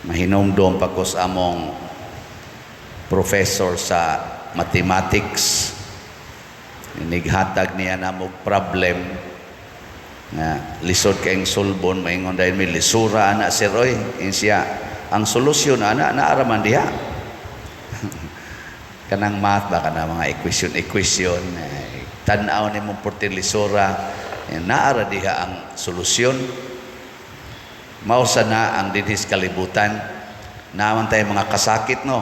Mahinumdom pa ko sa among professor sa mathematics. Nighatag niya namo problem nga lisod kayong sulbon. Maingon dahil mi, "Lisura ana, sir oy." Siya, "Ang solusyon ana naa ra man diha." Kanang math ba, kana mga equation equation, eh, tan-aw nimo porte lisura, eh, naa ra diha ang solusyon. Mao sa na ang dinhis kalibutan, naman tayo mga kasakit, no?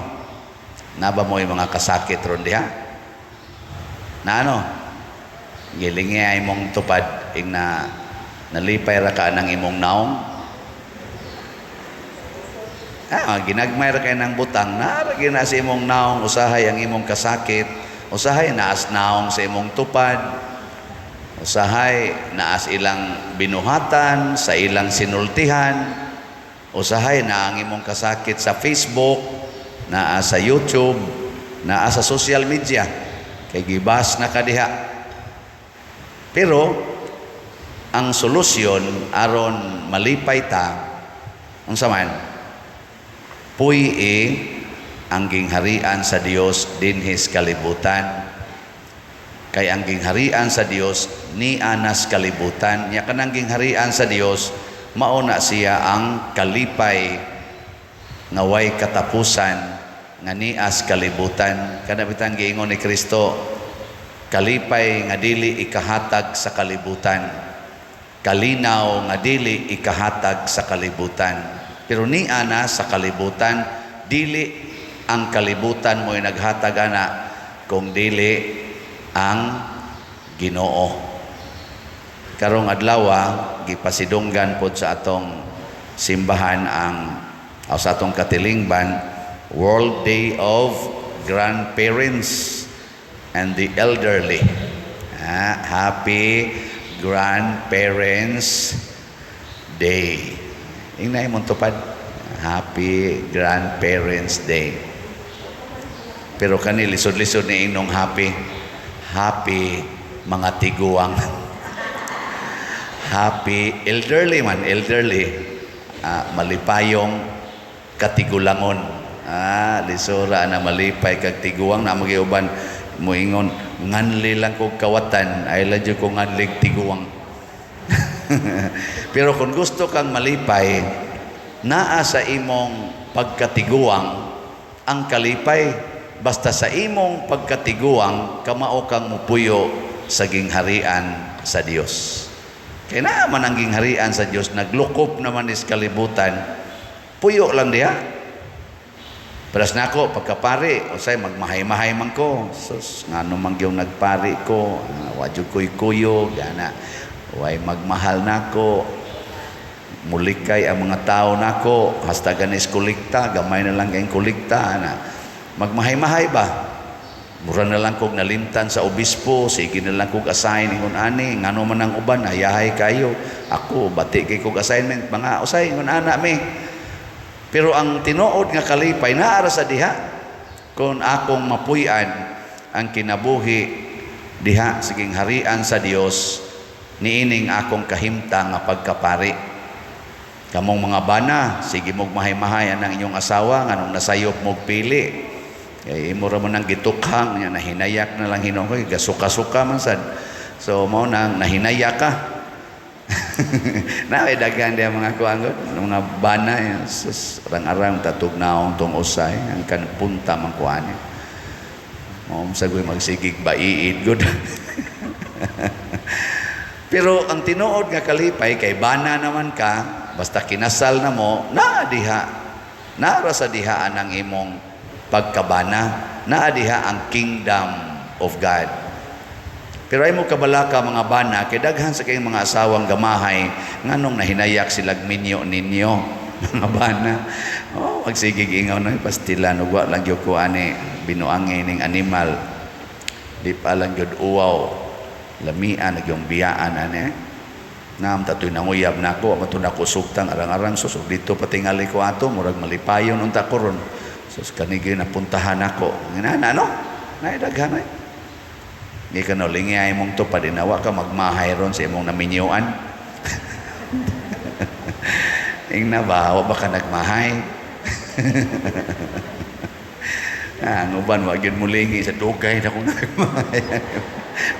Naa ba mo yung mga kasakit ron diha na ano gilingi ay imong tupad ing na nalipay ra ka ng imong naong, ah, ginagmay ra kay ng butang naa ra gyud na sa imong naong. Usahay ang imong kasakit, usahay naas naong sa imong tupad, usahay naas ilang binuhatan sa ilang sinultihan, usahay na ang imong kasakit sa Facebook, naa sa YouTube, naa sa social media kay gibas na ka diha. Pero ang solusyon aron malipay ta, unsa man? Puy-i ang gingharian sa Dios dinhis kalibutan, kay ang gingharian sa Dios ni anas kalibutan. Nya kanang gingharian sa Dios, mao na siya ang kalipay nga way katapusan nga nias kalibutan. Kana bitang giingon ni Kristo, kalipay nga dili ikahatag sa kalibutan, kalinaw nga dili ikahatag sa kalibutan, pero ni ana sa kalibutan. Dili ang kalibutan mo'y naghatag ana, kung dili ang Ginoo. Karong adlaw gipasidunggan pod sa atong simbahan ang o sa atong katilingban, World Day of Grandparents and the Elderly. Ah, happy Grandparents Day. Ingna imong tupad, "Happy Grandparents Day." Pero kani lisod-lisod ni inong happy. Happy mga tiguang. Happy elderly man, elderly. Ah, malipayong katigulangon. Ah, lisura na malipay kag tiguang na magiuban moingon, "Nganli lang kog kawatan, ay la jud ko nganlig tiguang." Pero kung gusto kang malipay, naa sa imong pagkatiguang ang kalipay, basta sa imong pagkatiguang kamao kang mupuyo sa gingharian sa Dios. Kay naa man ang gingharian sa Dios, naglukop naman is kalibutan, puyo lang diha. Paras nako pagkapari, usay magmahay-mahay man ko. Sus, ngano man gyud nagpari ko, ah, wa jud ko'y kuyog, ana. Way magmahal nako. Mulikay ang mga tao nako, hasta ganis kolekta, gamay na lang kayong kolekta, ana. Magmahay-mahay ba? Mura na lang kog nalimtan sa obispo, sige na lang kog assign ingon ani, ngano man ang uban, hayahay kayo. Ako, bati kay kog assignment, mga usay ingon ana mi. Pero ang tinuod nga kalipay naa ra sa diha kung akong mapuy-an ang kinabuhi diha sa gingharian sa Dios niining akong kahimtang nga pagkapari. Kamong mga bana, sige mog mahay-mahay ang inyong asawa nganong nasayop mog pili. Kay imo ra man ang gitukhang nya nahinayak na lang hinuon ko, gasuka-suka man sad. So mao nang nahinayak ka. Na may daghan diya mga kuan, mga bana yan. Sus, arang-arang tatug naong tong usay ang kan punta man kuan. Mao sagoy magsigig baiid gud. Pero ang tinuod nga kalipay kay bana naman ka, basta kinasal na mo, naa diha. Naa ra sa diha ang imong pagkabana, naa diha ang kingdom of God. Pero ay mo kabalaka, mga bana, kay daghan sa kayong mga asawang gamahay, nganong nahinayak silag minyo ninyo, mga bana. Oh, magsigig ingaw na pastilan ug wa lang gyud ko ani binuangi ning animal. Di pa lang gyud uwaw. Lamian na gyung biyaan ani. Naam tatoy nanguyab nako, wa man to nako sugtang arang-arang sus ug dito patingali ko ato murag malipayon unta ko ron. Sus, kani gyud napuntahan nako. Ngana no? Nay daghan ay. Di ka no, lingi ay mong tupad, inawa ka magmahay ron sa imong naminyuan. Ingna ba, wa ba ka nagmahay? Ah, ang uban wa gyud mulingi sa dugay na kung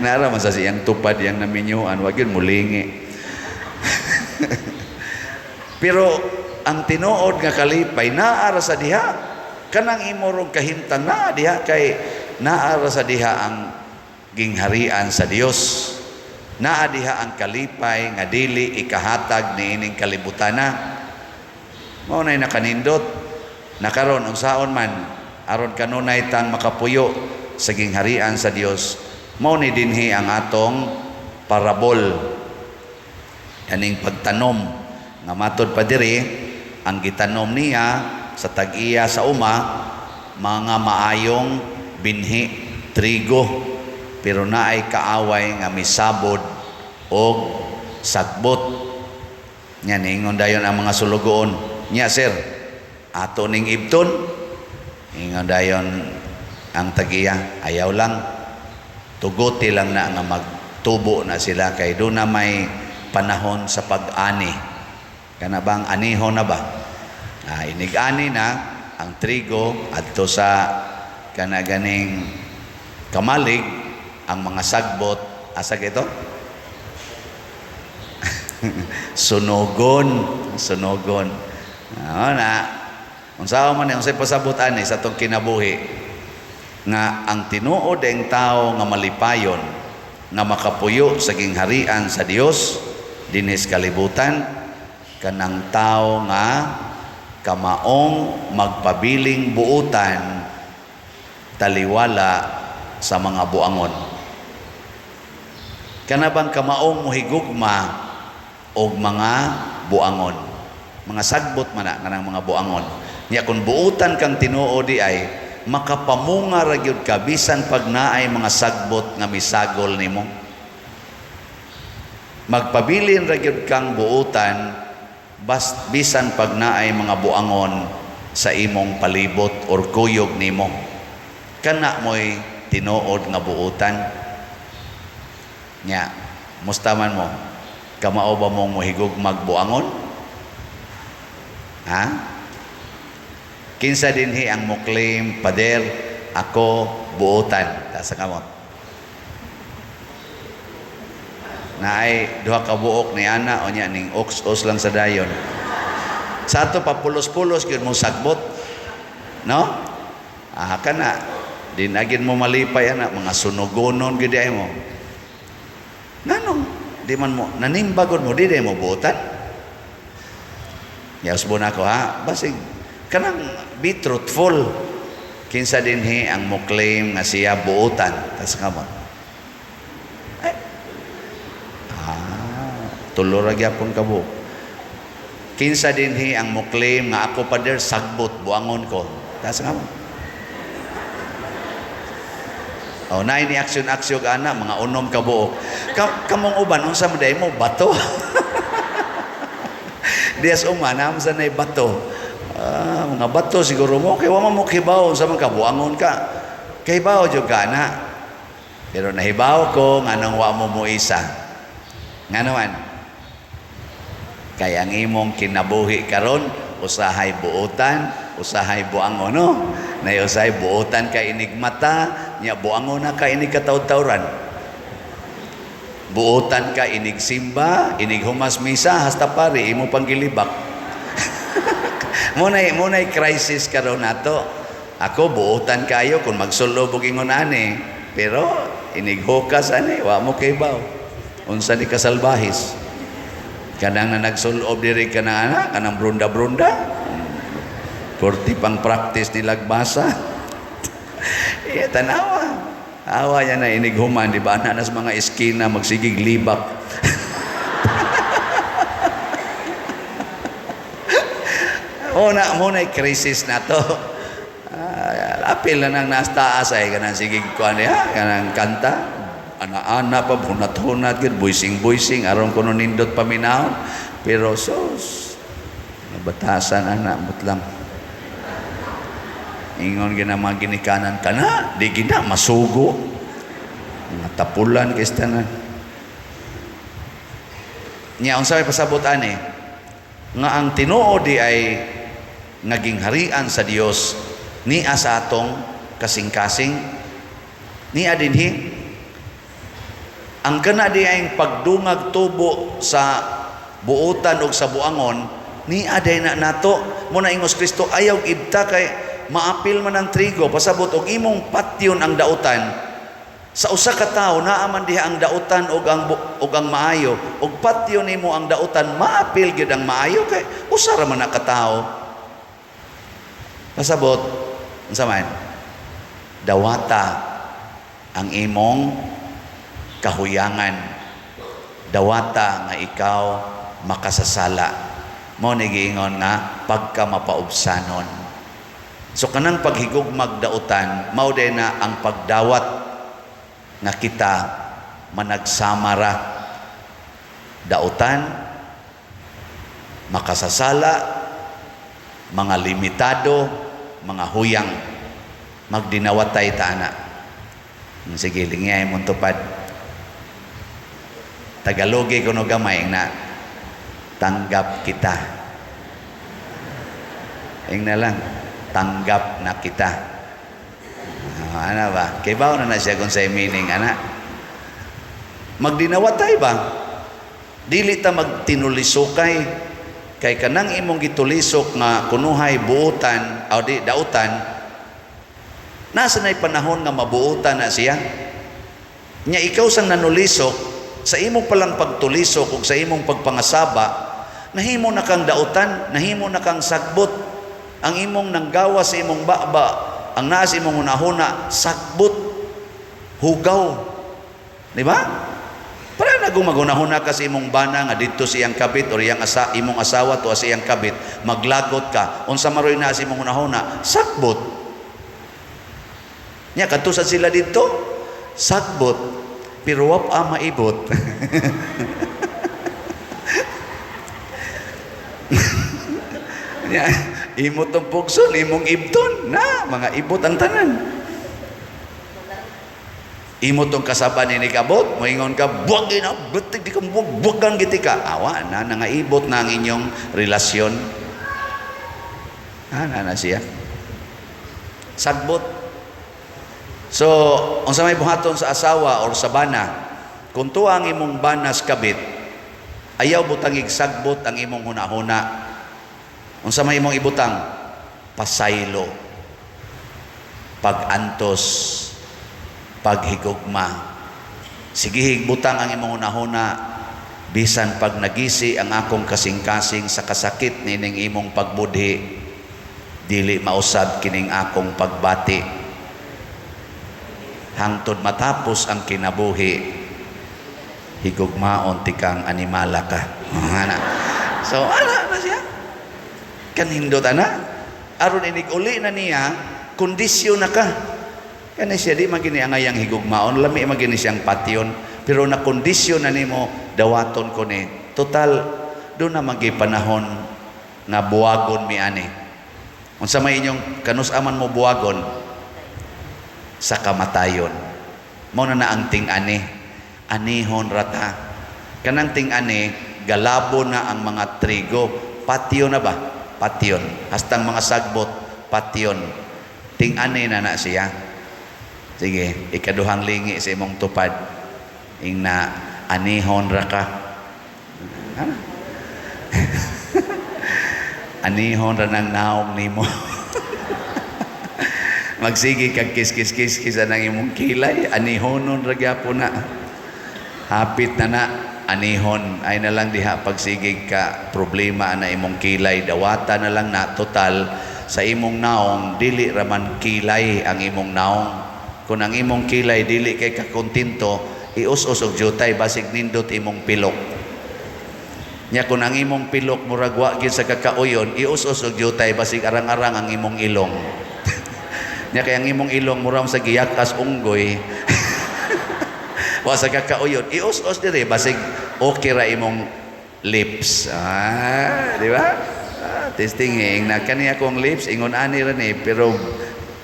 nara man sa siyang tupad yang naminyuan, wa gyud mulingi. Pero ang tinuod nga kalipay naa ra sa diha. Kanang imorong kahimtang naa diha kay naa ra sa diha ang gingharian sa Dios. Naa diha ang kalipay nga dili ikahatag niining kalibutana. Mao nay nakanindot. Nakaron unsaon man aron kanunay tang makapuyo sa gingharian sa Dios, mao ni dinhi ang atong parabol kaning pagtanom nga matod pa diri ang gitanom niya sa tag-iya sa uma mga maayong binhi, trigo, pero naay kaaway nga misabod og sagbot. Nya niingon dayon ang mga sulugoon nya, "Sir, ato ning ibton?" Ingon dayon ang tag-iya, "Ayaw lang, tuguti lang na nga magtubo na sila kay doon na may panahon sa pag-ani." Kana bang anihon na ba? Ah, inig-ani na ang trigo adto sa kana ganing kamalig, ang mga sagbot asa ito? Sunugon, sunugon. Ah, na unsa man ni, unsay pasabot ani sa atong kinabuhi nga ang tinuod ang tao nga malipayon nga makapuyo sa gingharian sa Dios dinhi sa kalibutan, kanang tao nga kamaong magpabiling buutan taliwala sa mga buangon? Kana bang kamaong mohigugma og mga buangon, mga sagbot man na kanang mga buangon? Nya kung buutan kang tinuod di ay makapamunga ra gyud ka bisan pag naay mga sagbot nga misagol nimo. Magpabilin ra gyud kang buutan bas bisan pag naay mga buangon sa imong palibot or kuyog nimo. Kana mo'y tinuod nga buutan. Nya musta man mo, kamao ba mong mohigugmag buangon, ha? Kinsa dinhi ang mo claim, "Pader, ako buutan"? Taas sa kamot. Naay duha ka buok ni ana o nya ning ox-os lang sa dayon. Sa ato pa pulos-pulos gyud mo sagbot. No? Ah, kana di na gyud mo malipay ana, mga sunugonon gyud ay mo. Nganong di man mo nanimbagon mo, di mo buotan? Yausbo na ako ha. Basig kanang be truthful. Kinsa dinhi ang mo claim nga siya buotan? Tas kamot. Ay. Ah, tulo ra gyapon ka buok. Kinsa dinhi ang mo claim nga, "Ako, pader, sagbot, buangon ko"? Tas kamot. Oh, naay ni action action ana, mga unom ka buok. Kamong uban, unsa man day mo, bato? Dias uma na sa nay bato. Ah, mga bato siguro mo kay wa man mo kibaw unsa man ka, buangon ka. Kay bawo jud ka na. Pero nahibaw ko nganong wa mo moisa. Ngano man? Kay ang imong kinabuhi karon usahay buotan, usahay buangon, no? Nay usahay buotan ka inig mata, nya buangon na ka inig kataud-tawran. Buotan ka inig simba, inig humas misa, hasta pari imo pang gilibak. Mo nay crisis karon nato. Ako buotan kayo kung magsulob og ingon ani, pero inig hukas ani wa mo kibaw. Unsa ni kasalbahis? Kanang na nagsulob diri ka na ana, kanang brunda-brunda. Purti pang practice nila basa. Iya, tanawa. Awa niya na inig human, di ba? Ana na sa mga eskina, magsigig libak. Mo na crisis na to. Apil na nang nasa taas ay kanang sigig kuan niya, kanang kanta. Ana-ana pa, hunat-hunat, gud, buising-buising, aron kuno nindot paminaw. Pero sus, nabatasan ana, mutlang. Ingon gina mga ginikanan ka na, di gina, masugo. Mga tapulan kay tanan. Nya, unsa may pasabot ani? Nga ang tinuod di ay Nga gingharian sa Dios nia sa atong kasing-kasing, nia dinhi. Ang kana di ang pagdungag tubo sa buutan og sa buangon, nia day na nato. Mo na ingos Kristo, ayaw ibta kay maapil man ang trigo. Pasabot og imong patyon ang dautan sa usa ka tawo, naa man diha ang dautan ug ang maayo, ug patyon nimo ang dautan, maapil gyud ang maayo kay usa ra man na ka tawo. Pasabot unsa man, dawata ang imong kahuyangan, dawata nga ikaw makasasala. Mo ni giingon nga pagka mapaubsanon. So kanang paghigugmag dautan, mao din na ang pagdawat nga kita managsamara, dautan, makasasala, mga limitado, mga huyang. Magdinawatay ta ana. Sige, lingay mong tupad. Tagalogi kuno gamay na tanggap kita. Ing na lang, tanggap na kita. Ah, ana ba? Kibaw na na siya kung sa meaning ana. Magdinawatay ba? Dili ta magtinulisokay kay kanang imong gitulisok nga kunuhay buutan o di dautan, nasa na'y panahon nga mabuutan na siya. Nya ikaw sang nanulisok, sa imo palang pagtulisok ug sa imong pagpangasaba, nahimo na kang dautan, nahimo na kang sagbot. Ang imong nanggawa sa imong baba, ang naa sa imong hunahuna, sagbot, hugaw. Di ba? Para na kung maghunahuna ka sa imong bana nga didto sa iyang kabit or iyang imong asawa to sa iyang kabit, maglagot ka. Unsa maroy naa sa imong hunahuna? Sagbot. Nya kadto sad sila didto, sagbot. Pero wap a maibot. Nya imo tong pugson, imong ibton na mga ibot ang tanan. Imo tong kasaban ni kabot, moingon ka, buwag na, betig di ka buwag, buwagan giti ka. Awa na, nangaibot na ang inyong relasyon. Ana na siya. Sagbot. So, unsa may buhaton sa asawa or sa bana, kung tuwa ang imong banas kabit, ayaw butangig sagbot ang imong hunahuna. Unsa may imong ibutang? Pasaylo. Pag-antos, paghigugma. Sige, butang ang imong hunahuna, bisan pag nagisi ang akong kasing-kasing sa kasakit nining imong pagbudhi, dili mausab kining akong pagbati hangtod matapos ang kinabuhi, higugmaon tikang animala ka. Ana. So ana na siya, kanindot ana, aron inig uli na niya, kondisyon na ka. Kani siya di magini angayang higugmaon, lami magini siyang patyon, pero na kondisyon na nimo, dawaton ko ni. Total do na magi panahon nga buwagon mi ani. Unsa may inyong kanus-aman mo buwagon? Sa kamatayon. Mao na na ang ting-ani. Anihon rata. Kanang ting-ani, galabo na ang mga trigo. Patyon na ba? Patyon. Hastang mga sagbot, patyon. Ting-ani na na siya. Sige, ikaduhang lingi sa imong tupad. Ing na anihon ra ka. Ano? Anihon ra nang naong nimo. Magsige kag kiss kiss kiss kiss ang imong kilay, anihonon ra gyapon na. Hapit na na anihon ay na lang diha pagsigig ka problema na imong kilay, dawata na lang na. Total sa imong naong dili raman kilay ang imong naong. Kung ang imong kilay dili kay kakontento, ius-us og jutay basig nindot imong pilok. Nya kung ang imong pilok murag wa gyud sa kakauyon, ius-us og jutay basig arang-arang ang imong ilong. Nya kay ang imong ilong murag sa giyakas unggoy, wa sa kakauyon, ius-us dire basig okay ra imong lips. Ah, di ba? Ah, testing eh. Na kani akong lips ingon ani ra ni, pero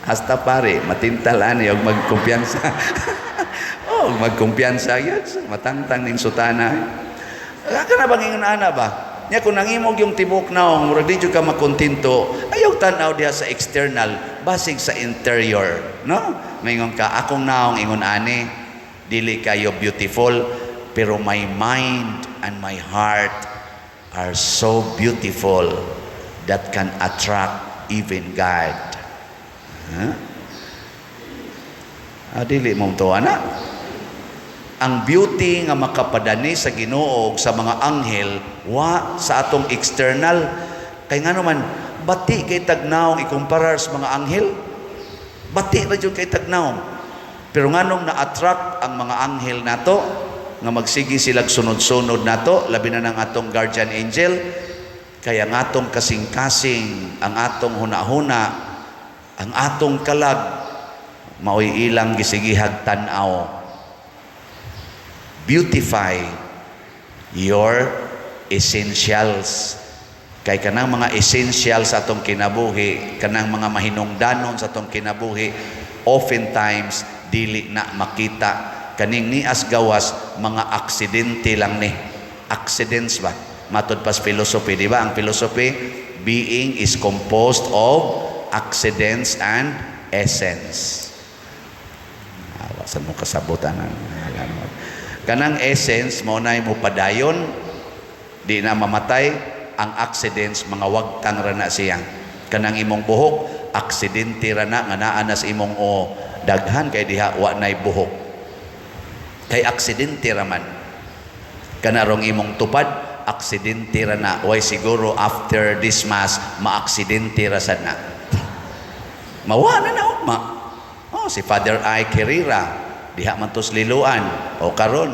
hasta pare matintal ani og magkumpiyansa. Oh, magkumpiyansa gyud, matangtang ning sutana. Ka na bang ingon ana ba? Nya kung nangimog yung tibok naong, murag di jud ka makontento, ayaw tan-aw diha sa external, basig sa interior, no? Maingon ka, "Akong naong ingon ani, dili kayo beautiful, pero my mind and my heart are so beautiful that can attract even God." Huh? Ah, dili mo to ana. Ang beauty nga makapadani sa Ginoo sa mga anghel wa sa atong external, kay ngano man bati kay tag naong ikumparar sa mga anghel, bati ra jud kay tag naong. Pero nganong na-attract ang mga anghel nato nga magsige sila sunod-sunod nato, labi na ng atong guardian angel? Kaya ang atong kasing-kasing, ang atong hunahuna, ang atong kalag, mao'y ilang gisigihag tan-aw. Beautify your essentials, kay kanang mga essential sa atong kinabuhi, kanang mga mahinungdanon sa atong kinabuhi, oftentimes dili na makita. Kaning nias gawas, mga aksidente lang ni, accidents ba? Matod pas philosophy, di ba? Ang philosophy, being is composed of accidents and essence. Ah, saan mo kasabutan ang kanang essence mo na mo padayon, di na mamatay. Ang accidents, mga wagtang ra na siya. Kanang imong buhok, aksidente ra na nga naa na sa imong o daghan kay diha wa nay buhok, kay aksidente ra man. Kanarong imong tupad, aksidente ra na. Way siguro after this Mass maaksidente ra sad na, mawa na na ugma. Oh, si Father Ike Herrera diha man tos Liloan o karon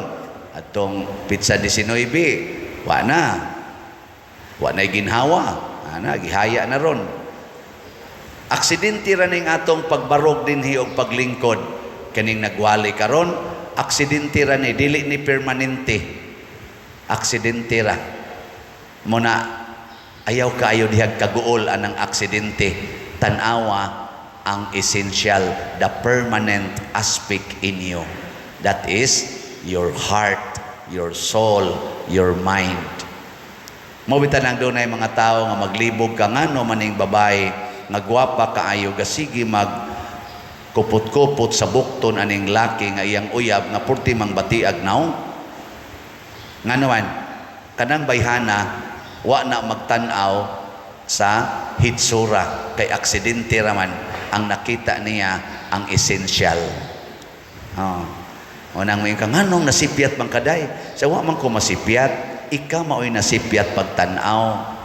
atong petsa 19, wa na, wa na ginhawa ana, gihaya na ron. Aksidente ra ning atong pagbarog dinhi og paglingkod. Kaning nagwali karon, aksidente ra ni, dili ni permanente, aksidente ra mo na. Ayaw kaayo dihag kaguol anang aksidente. Tan-awa ang essential, the permanent aspect in you, that is your heart, your soul, your mind. Mo bitan ang dunay mga tao nga maglibog ka, ngano maning babae nga gwapa kaayo gasige mag kupot-kupot sa bukton aning laki nga iyang uyab nga purti mang batiag naong? Ngano man, kanang bayhana wa na magtan-aw sa hitsura kay aksidente raman. Ang nakita niya ang essential. Oh. Unang mo ka, nganong nasipyat man kaday? Sa wa man ko masipyat, ikaw mao'y nasipyat pagtan-aw.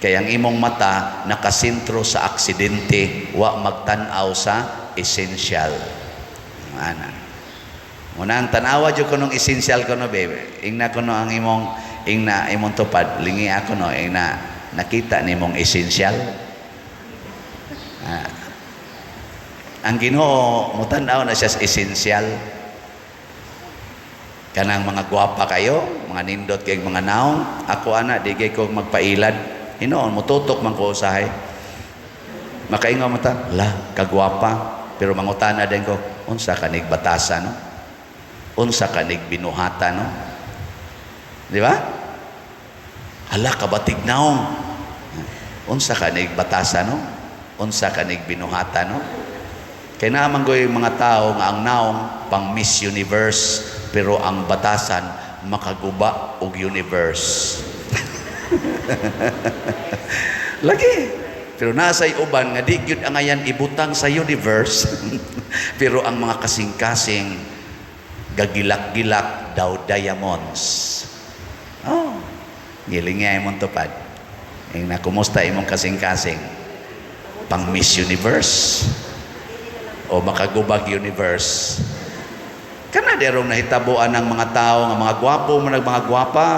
Kaya ang imong mata nakasentro sa aksidente, wa magtan-aw sa essential. Ana. Unang tan-awa jud kuno essential kuno, babe. Ingna kuno ang imong, ingna imong tupad, lingi ako no, ingna nakita nimong essential. Ah. Ang Ginoo mutan-aw na siya sa essential. Kanang mga gwapa kayo, mga nindot kay mga naong, ako ana di kay ko magpailad. Hinoon mututok man ko usahay. Makaingon mata, la, kagwapa. Pero mangutana din ko, unsa kanig batasa, no? Unsa kanig binuhata, no? Di ba? Hala, kabatig naong. Unsa kanig batasa, no? Unsa kanig binuhata, no? Kay naman ko yung mga tao nga ang naong pang Miss Universe, pero ang batasan makaguba og universe. Lagi. Pero nasa'y uban nga di gyud angayan ibutang sa universe, pero ang mga kasing-kasing gagilak-gilak daw diamonds. Oh, giling nga imong tupad. Ing na kumusta imong kasing-kasing? Pang Miss Universe o makagubag universe? Kana derong nahitabuan ng mga tao nga mga gwapo man, mga gwapa,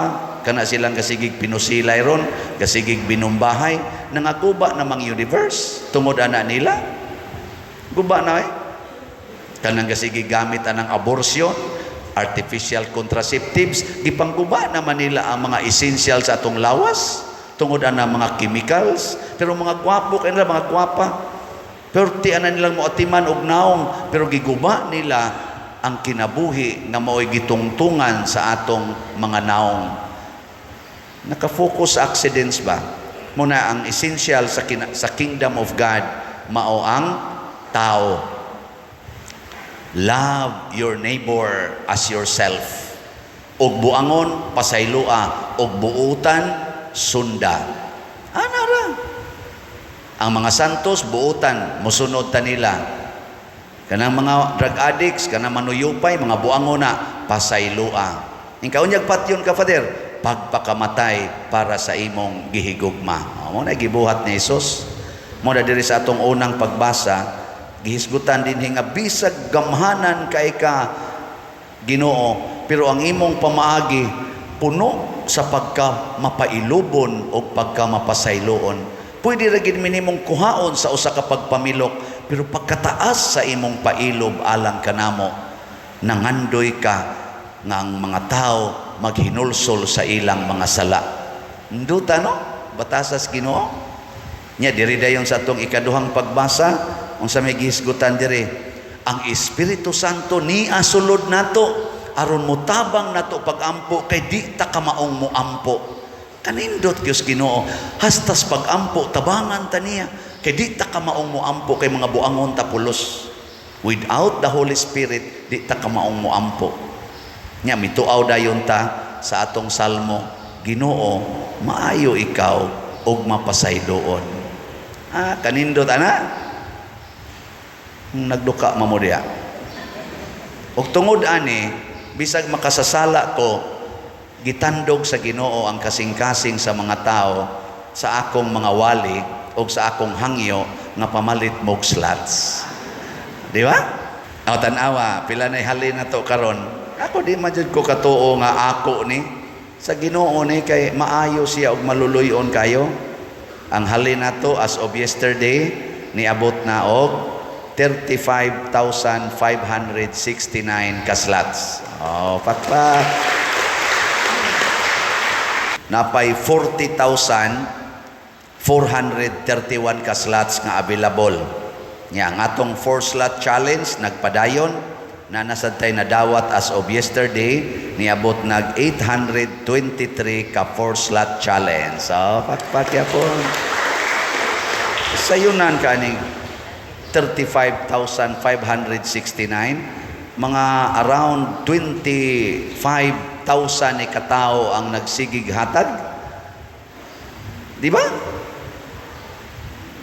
kana silang gasigig pinusilay ron, gasigig binumbahay, nangaguba namang universe tungod ana nila. Guba na eh. Kanang gasigig gamit anang abortion, artificial contraceptives, gipangguba naman nila ang mga essential sa atong lawas tungod ana mga chemicals. Pero mga gwapo kay nila, mga gwapa, pero ti ana nilang moatiman og naong, pero giguba nila ang kinabuhi nga mao'y gitungtungan sa atong mga naong. Naka-focus sa accidents ba? Muna ang essential sa kingdom of God mao ang tao. Love your neighbor as yourself. Og buangon, pasaylua. Og buutan, sunda. Ana ra. Ang mga santos, buutan, musunod ta nila. Kanang mga drug addicts, kanang manuyupay, mga buangon na, pasaylua. Ikaw, unyag patyon ka, Father, pagpakamatay para sa imong gihigugma. Mo na gibuhat ni Jesus. Mo na diri sa atong unang pagbasa, gihisgutan din nga bisag gamhanan kay ka, Ginoo, pero ang imong pamaagi puno sa pagka mapailubon o pagka mapasayloon. Pwede ra gid minimong kuhaon sa usa ka pagpamilok, pero pagkataas sa imong pailob alang kanamo, nangandoy ka nga ang mga tao maghinulsol sa ilang mga sala. Nduta, no? Batasas Ginoo. Nya diri dayon sa atong ikaduhang pagbasa, unsa may gihisgutan diri? Ang Espiritu Santo ni asulod nato aron motabang nato pagampo kay di ta kamaong moampo. Kanindot Dios Ginoo, hastas pagampo tabangan ta niya kay di ta kamaong moampo kay mga buangon ta pulos. Without the Holy Spirit, di ta kamaong moampo. Nya mituaw dayon ta sa atong salmo, "Ginoo, maayo ikaw ug mapasayloon." Ah, kanindot ana. Nagduka mamo diya. Ug tungod ani, bisag makasasala ko, gitandog sa Ginoo ang kasing-kasing sa mga tao sa akong mga wali o sa akong hangyo nga pamalit mog slots. Di ba? Aw, tan-awa, pila na halin na to karon. Ako, di man jud ko katuo nga ako ni, sa Ginoo ni, kay maayo siya og maluluyon kayo. Ang halin nato as of yesterday niabot na og 35,569 ka slots. Oh, pakpak. Napay 40,431 ka slots nga available. Nya ang atong 4 slot challenge nagpadayon na nasad tay nadawat as of yesterday, niabot nag 823 ka 4 slot challenge. So, pakpak yapon. Sayunan ka ni 35,569, mga around 25,000 ni katao ang nagsigig hatag. Di ba?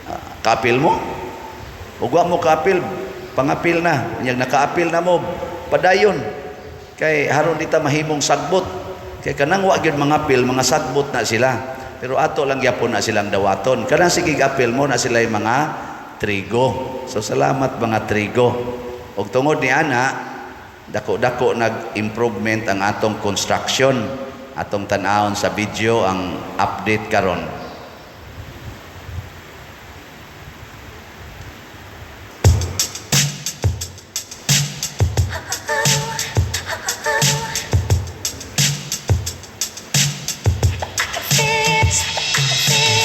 Ah, kaapil mo? Ug wa mo kaapil, pangapil na. Unyag nakaapil na mo, padayon. Kay haron di ta mahimong sagbot. Kay kanang wa gyud mga apil, mga sagbot na sila. Pero ato lang gyapon na silang dawaton. Kanang sige apil mo na sila mga trigo. So salamat, mga trigo. Ug tungod ni ana, dako-dako nag-improvement ang atong construction. Atong tan-awon sa video ang update karon. I can feel it, I can feel it.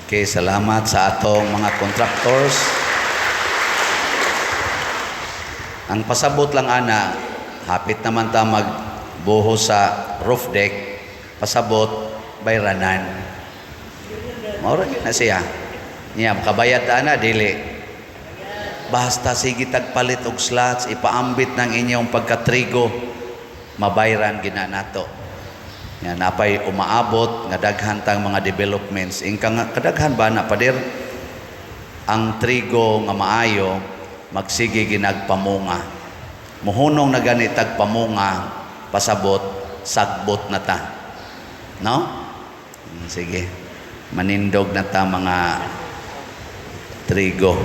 Okay, salamat sa atong mga contractors. Ang pasabot lang ana, hapit naman ta magbuho sa roof deck, pasabot bayranan. Mao ra gyud na siya. Niya makabayad ta ana, dili? Basta sige tagpalit og slots, ipaambit ng inyong pagkatrigo, mabayran gina nato. Ya, napay umaabot nga daghan tang mga developments. Ingka nga kadaghan ba na, pader, ang trigo nga maayo magsige ginagpamunga. Muhunong na gani tagpamunga, pasabot sagbot na ta. No? Sige. Manindog na ta mga trigo.